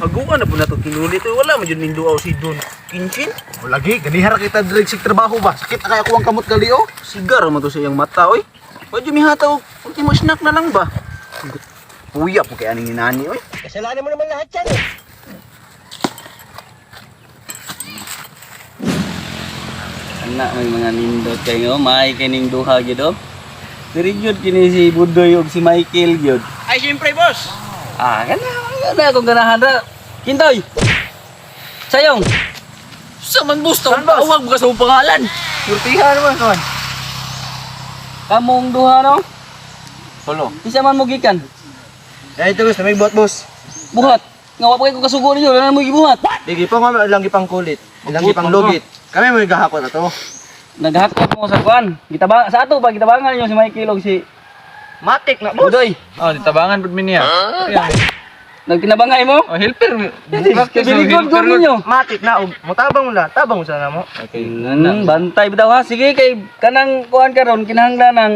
Haguan na po na to kinulit. Oy, wala man jud minduaw si Don Kinchin. O lagi, ganihara kita direk sa trabaho ba? Sakit na kaya ko ang kamot gali oh. Sigar man to sa iyang mata oy. Wa jud mihataw og ultimo snack na lang ba? Puya po kay aning inani oy. Kasalanan mo naman lahat yan eh. Ana may mga nindot kayo, may kining duha gyud oh. Diri gyud kini si Budoy ug si Michael gyud. Ay siyempre, boss. Ah, kana kana akong ganahan ra. Kintoy. Sayong. Sa man boss, tawag ka sa imong pangalan. Surtihan naman kawan. Kamong duha no? Solo. Isa man mo gikan. Eh ito boss, may buhat boss. Buhat. Nga wa pa kay ko kasugo ninyo, wala na mo gibuhat. Di pa nga ilang gipang kulit, ilang gipang lugit. Kami mo gahakot ato. Naghakot mo sa kuan. Gitabang sa ato pa gitabangan ninyo si Michael ug si Matik na Budoy. Oh, ditabangan pud mi niya. Nagtinabangay mo? Oh, helper. Very good good ninyo. Matik na og mutabang mo na, tabang mo sana mo. Okay. Bantay bitaw ha. Sige kay kanang kuan karon kinahanglan ng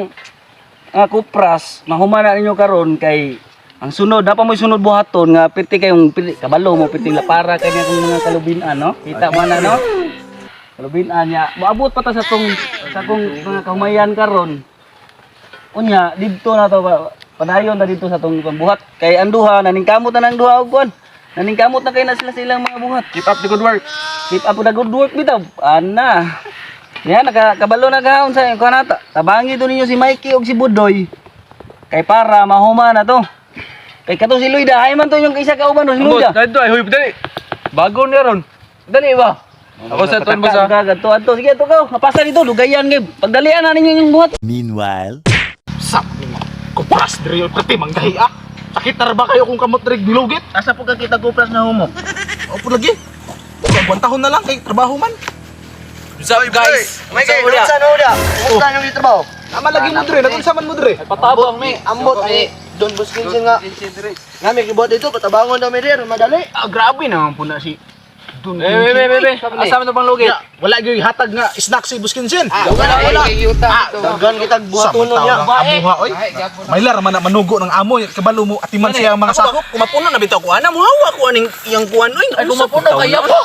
nga kupras mahumana ninyo karon kay ang sunod na pa mo'y sunod buhaton nga pirti kayong kabalo mo pirti lapara kay nga kung mga kalubinan no. Kita mo na no. Kalubinan niya. Moabot pa ta sa tong sa kong mga kahumayan karon. Unya didto na to padayon na didto sa tong pambuhat kay ang duha naningkamot na nang duha og kuan. Naningkamot na kay na sila sa ilang mga buhat. Keep up the good work. Keep up the good work bitaw. Ana. Yan, nakakabalo na kaon sa kuan nata. Tabangi do ninyo si Mikey og si Budoy. Kay para mahuma na to. Kay kato si Luida, ay man to yung isa kauban si Ambot, Luida. dito ay huy dali. Bago niya ron. Dali ba? Ako sa tuan boss ah. Kadto adto sige ato ka. Mapasa dito lugayan kay pagdalian na ninyo yung buhat. Meanwhile. Sap ni mo. Kupras diri oy prati manggahi ah. Sakit na ra ba kayo kung kamot diri nilugit? Asa po ka kita kupras na humok? Opo lagi. Buwan tahon na lang kay trabaho man. What's up guys? May kay unsa na uda? Kumusta nyo dito trabaho? Tama lagi mo diri, nagunsa man mo diri? Patabang mi. Ambot ni Don Buskinsin nga. Nga may gibuhat dito, patabangon daw mi diri, madali. Ah, grabe naman po na si Don Eh, be, be, be. Asa man to pang lugit? Wala gyud hatag nga snack si Buskinsin. Wala wala. Ah, daghan kitag buhatonon niya. Amuha oy. May man na manugo ng amo, kabalo mo atiman siya ang mga Ako ba, sakop. kumapuno na bitaw ko ana, muhawa ko aning iyang kuan oy. Ay, kumapuno kay yabo.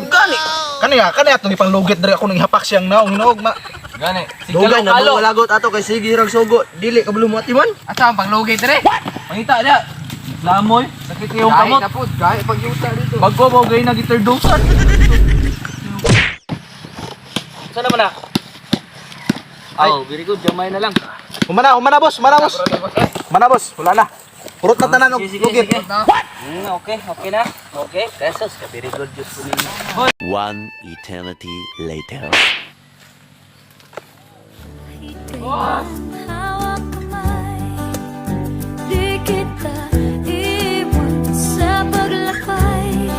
Gani. Kaniya, kaniya atong ipanglugit diri ako nang ihapak siyang naong hinuog ma. Gani. Si Dugay na Kalo. mo lagot ato kay sige rag sugo, dili ka mo atiman. Asa ang panglugit dire? Mangita dia. Lamoy, sakit yung kamot. Gahi pagyuta dito. Bago mo gay na giturdusan. Saan naman na? Oh, very good. Gamay na lang. Humana, humana boss, humana boss. Humana boss, wala na. Purot na tanan og Sige, sige, lugit. sige. Okay, okay na. Okay. Pesos. Very good jud po ninyo. One eternity later. Hawak kamay, di kita iwan sa paglakbay.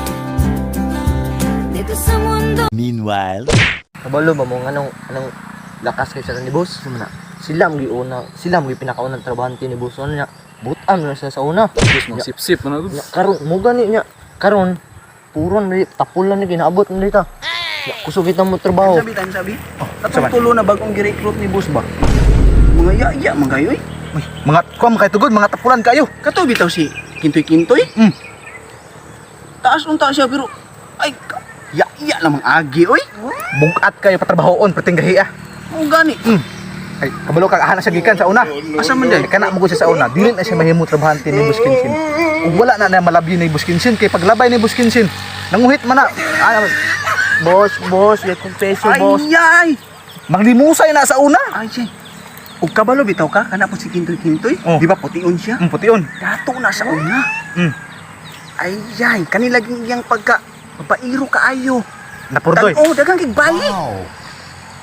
Dito sa mundo. Meanwhile. Kabalo ba mo anong anong lakas kay sa ni boss? Sumana. Sila ang giuna, sila ang pinakaunang trabahante ni boss ano niya. Butan na sila sa una. Boss magsipsip man Nya, karon mo gani niya. Karon puron ni tapulan ni ginaabot ni dita. Nya, kusog kita mo trabaho. Sabi tan sabi. Katong tulo na bagong gi-recruit ni boss ba? Mga ya-ya man kayo oy. Uy, mga kuan kay tugod, mga tapulan kayo. Kato bitaw si Kintoy-Kintoy. Taas unta siya pero ay ya-ya lamang agi oy. Bugat kayo patrabahoon perting gahi ah. O gani. Ay, kabalo ka ahana siya gikan sa una. Asa man day? Kay kana mo ko siya sa una, dili na siya mahimo trabahante ni Buskinsin. Ug wala na na malabyi ni Buskinsin kay paglabay ni Buskinsin, nanguhit man na. Ah, Boss, boss, ya confession boss. Ay ay. manglimusay na sa una. Ay siya. Ug kabalo bitaw ka kana po si Kintoy-Kintoy. Oh. Di ba pution siya? Pution. Dato na sa una. Ay ay, kanila iyang pagka babairo kaayo. Napurdoy. Oh, daghang kig bayi.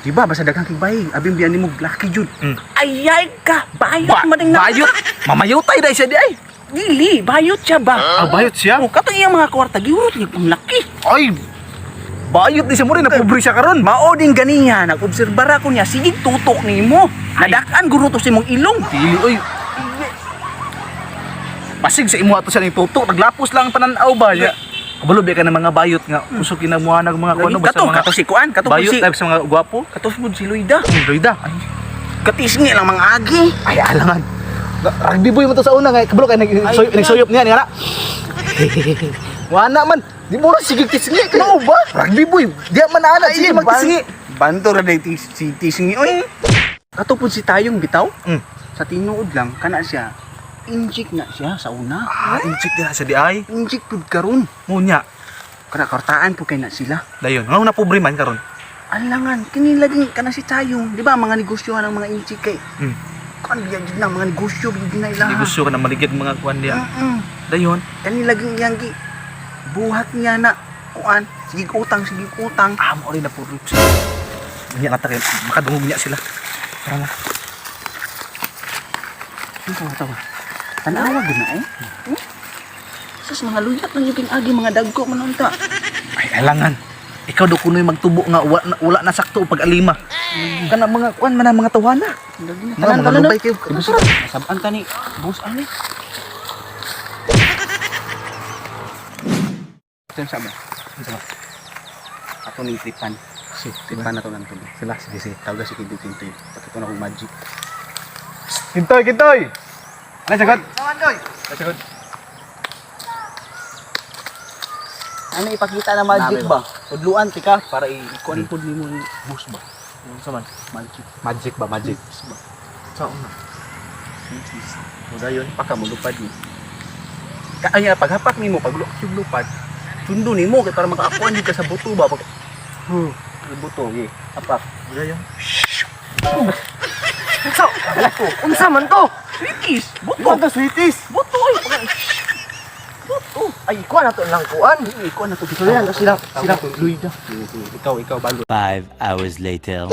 Di ba basta daghang kig bayi, abin biyan nimo laki jud. Ay ay ka, bayot man ding na. Bayot. Mamayutay dai siya di ay. Dili, bayot siya ba? Ah, bayot siya. Oh, katong iyang mga kwarta giurot niya pang laki. Ay. Bayot di siya mo rin, napobre siya karon. Mao din ganiya, nag-obserbara ko niya, sige tutok nimo. Nadakan guro to sa imong ilong. Dili oy. Pasig sa imo ato siya ning tutok, naglapos lang ang pananaw ba ya. Kabalo biya ka ng mga bayot nga usok kinamuha ng mga kuno basta Kato, mga kato si Kuan, kato po bayot si type sa mga gwapo. kato po si Luida. Loida. Ay, Katisngi lang mga agi. ay alangan. Rugby boy mo to sa una nga kabalo kay nagsuyop niya ni ana. Wala man. Di mo na sige tisngi. Mao ba? Rugby boy. Di man ana sige magtisngi. Banto ra day si tisngi oy. Kato pud si tayong bitaw. Sa tinuod lang kana siya. Injik na siya sa una. Ah, inchik din sa di ay. Injik pud karon. Munya. Kana kartaan pud kay na sila. Dayon, ngano na pobre man karon? Alangan kini laging kana si tayong, di ba mga negosyohan ang mga injik kay. Kan biya jud na mga negosyo biya jud na ila. Negosyo ka na maligid mga kuan diya. Dayon, Kani laging iyang gi buhat niya na kuan, sige utang, sige utang. ah, mo rin na puro. Munya na ta kay makadungog niya sila. Tara na. Ang tawa-tawa. Tanawa gud na eh. Sus, mga luyat lang yung agi, mga dagko man unta. Ay, alangan. Ikaw do kunoy magtubo nga wala na, wala na sakto pag alima. Kana mga kuan man ang mga tawana. Mga mga lubay kayo. Sabaan ta ni boss ani. Sa ba? Unsa ba? Ato ning tripan. Si, Tripan na to lang to. Sila, sige, sige. Tawag si Kintoy Kintoy. Pakita na kong magic. Kintoy, Kintoy. Ano sagot? Sagot. Ano ipakita na magic ba? Tudluan tika para i-kuan pud nimo ni boss ba. Unsa man? Magic. Magic ba, magic? Boss ba? Sa una. Mudayon paka mulupad ni. Kaya paghapak nimo pag lupad, sundo nimo kay para makaakuan jud ka sa buto ba pag buto gi hapak. Mudayon. Unsa man to? Sweeties, buto. Buto sweeties. Buto ay. Buto. Ay, kuan na to lang kuan. Ikaw na to. Sila sila sila. Luida. Ikaw, ikaw balo. 5 hours later.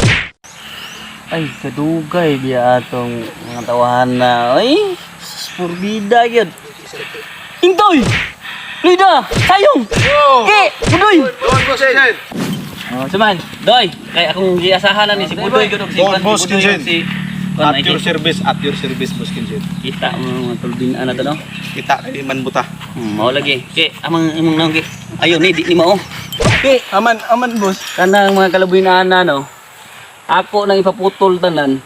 Ay, kadugay biya atong mga tawahan na. Ay, purbida gyud. Intoy! Lida! Sayong! Ki! Budoy! Oh, suman, Doy, kay akong giasahan na ni si Budoy gud og si Don, Boss Budoy og Kinsin. si Kuan, At your ay, service, at your service, Boss Kinsin. Kita mo mga tulbin ana to no. Kita kay man buta. Mao lagi. Ki, amang imong naong ki. Ayo ni di ni mao. Ki, Aman, aman boss. kanang mga kalabuhin ana no. Ako nang ipaputol tanan.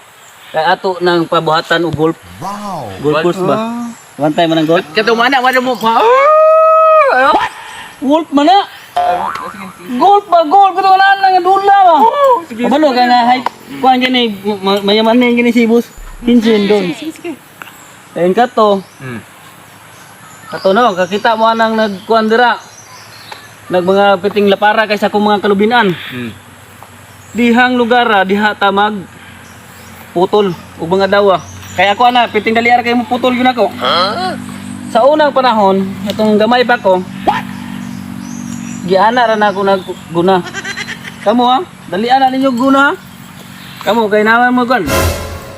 Kay ato nang pabuhatan og golf. Wow. Golf course ba? One time man ang golf? Kato mana wala mo pa. What? Golf man na. Golf ba? Golf kuto wala na nga dula ba. Kabalo ka nga hay kuan gani mayaman na gani si boss. Kinsin doon. Sige sige. Ayun ka to. Kato no, kakita mo anang nagkuan dira. Nag mga piting lapara kaysa akong mga kalubinan. Dihang lugar ah, diha ta mag putol og mga dawa. Kaya ako ana, piting daliar kay mo putol yun ako. Sa unang panahon, itong gamay pa ko, giana ra na ako nagguna. Kamo ha, dalian na ninyo guna ha. Kamo kay naman mo kon.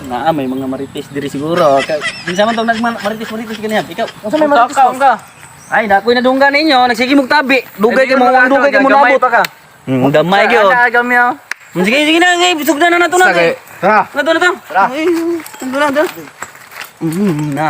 Naa may mga marites diri siguro. Kinsa man tong nagmarites marites ganiya. Ikaw, Unsa may marites, Ka ka. Ay, nakoy nadunggan ninyo, nagsige mong tabi. Dugay kay mo, dugay kay mo Gamay nabot. pa ka. Gamay gyud. Ana gamay. Sige, sige na, ngay, sugdan na nato na. Tara. Na to na to. Tara. Na to na to. Na.